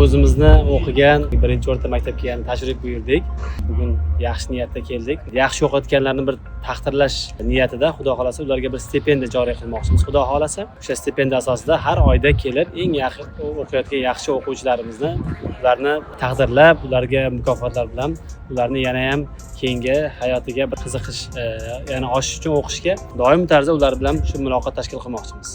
O'zimizni o'qigan birinchi o'rta maktabga yana tashrif buyurdik. Bugun yaxshi niyatda keldik. Yaxshi o'qiyotganlarni bir taqdirlash niyatida, xudo xohlasa, ularga bir stipendiya joriy qilmoqchimiz. Xudo xohlasa, o'sha stipendiya asosida har oyda kelib eng yaxshi o'qiyotgan yaxshi o'quvchilarimizni, ularni taqdirlab, ularga mukofotlar bilan ularni yana ham keyingi hayotiga bir qiziqish yana oshish uchun o'qishga doimiy tarzda ular bilan shu muloqot tashkil qilmoqchimiz.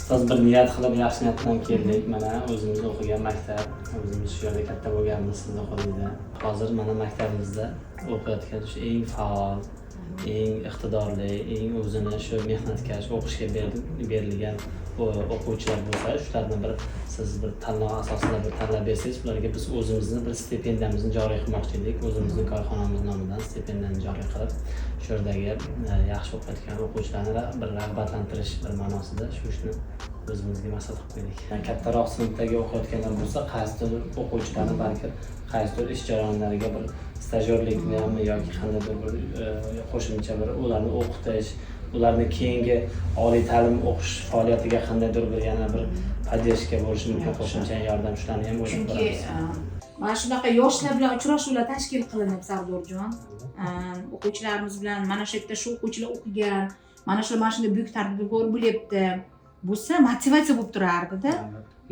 Ustoz, bir niyat qilib, yaxshi niyat bilan keldik. Mana o'zimiz o'qigan maktab, o'zimiz shu yerda katta bo'lganmiz sizni qo'lingizda. Hozir mana maktabimizda o'qiyotgan shu eng faol, eng iqtidorli, eng o'zini shu mehnatkash, o'qishga berilgan o'quvchilar bo'lsa, shularni bir siz bir tanlov asosida bir tanlab bersangiz, ularga biz o'zimizni bir stipendiyamizni joriy qilmoqchi edik. O'zimizni korxonamiz nomidan stipendiyani joriy qilib, shu yerdagi yaxshi o'qiyotgan o'quvchilarni bir rag'batlantirish bir ma'nosida shu ishni o'zimizga maqsad qilib qo'ydik. Yani kattaroq sinfdagi o'qiyotganlar bo'lsa, qaysidir o'quvchilarni balki qaysidir ish jarayonlariga bir stajyorliknimi yoki qandaydir bir qo'shimcha bir ularni o'qitish, ularni keyingi oliy ta'lim o'qish faoliyatiga qandaydir bir yana bir поддержка bo'lishi mumkin, qo'shimcha yordam, shularni ham o'ylab Chunki ko'ramiz. Mana shunaqa yoshlar bilan uchrashuvlar tashkil qilinib, Sardorjon, o'quvchilarimiz bilan, mana shu yerda shu o'quvchilar o'qigan, mana shular mana shunday buyuk tadbirkor bo'lyapti bo'lsa, motivatsiya bo'lib turardida.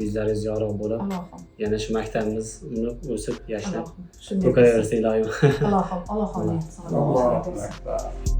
Yuzlaringiz yorug' bo'lib, Allohim. yana shu maktabimiz unib, o'sib, yashnab Allohim, shunday bo'lsin. ko'kayaversa iloyim. Allohim, Allohim. Allohu akbar.